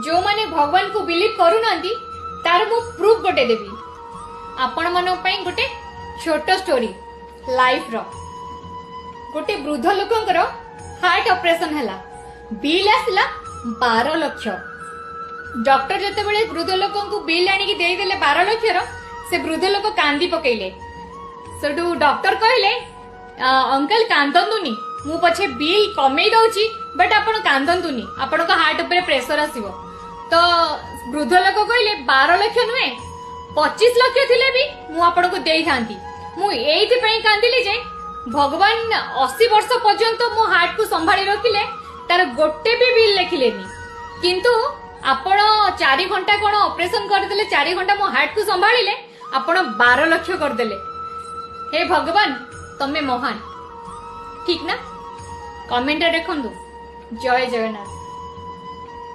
ଯୋଉମାନେ ଭଗବାନଙ୍କୁ ବିଲିଭ୍ କରୁନାହାନ୍ତି, ତାର ମୁଁ ପ୍ରୁଫ୍ ଗୋଟେ ଦେବି। ଆପଣମାନଙ୍କ ପାଇଁ ଗୋଟେ ଛୋଟ ଷ୍ଟୋରି ଲାଇଫର। ଗୋଟେ ବୃଦ୍ଧ ଲୋକଙ୍କର ହାର୍ଟ ଅପରେସନ ହେଲା। ବିଲ୍ ଆସିଲା 12 ଲକ୍ଷ। ଡକ୍ଟର ଯେତେବେଳେ ବୃଦ୍ଧ ଲୋକଙ୍କୁ ବିଲ୍ ଆଣିକି ଦେଇଦେଲେ 12 ଲକ୍ଷର, ସେ ବୃଦ୍ଧ ଲୋକ କାନ୍ଦି ପକେଇଲେ। ସେଠୁ ଡକ୍ଟର କହିଲେ, "ଅଙ୍କଲ, କାନ୍ଦନ୍ତୁନି। ମୁଁ ପଛେ ବିଲ୍ କମେଇ ଦଉଛି, ବଟ୍ ଆପଣ କାନ୍ଦନ୍ତୁନି, ଆପଣଙ୍କ ହାର୍ଟ ଉପରେ ପ୍ରେସର ଆସିବ।" ତ ବୃଦ୍ଧ ଲୋକ କହିଲେ, "12 ଲକ୍ଷ ନୁହେଁ, 25 ଲକ୍ଷ ଥିଲେ ବି ମୁଁ ଆପଣଙ୍କୁ ଦେଇଥାନ୍ତି। ମୁଁ ଏଇଥିପାଇଁ କାନ୍ଦିଲି ଯେ ଭଗବାନ 80 ବର୍ଷ ପର୍ଯ୍ୟନ୍ତ ମୋ ହାର୍ଟକୁ ସମ୍ଭାଳି ରଖିଲେ, ତାର ଗୋଟେ ବି ବିଲ୍ ଲେଖିଲେନି। କିନ୍ତୁ ଆପଣ 4 ଘଣ୍ଟା କଣ ଅପରେସନ କରିଦେଲେ, 4 ଘଣ୍ଟା ମୋ ହାର୍ଟକୁ ସମ୍ଭାଳିଲେ, ଆପଣ 12 ଲକ୍ଷ କରିଦେଲେ। ହେ ଭଗବାନ, ତମେ ମହାନ।" ଠିକ ନା? କମେଣ୍ଟରେ ଦେଖନ୍ତୁ। ଜୟ ଜଗନ୍ନାଥ।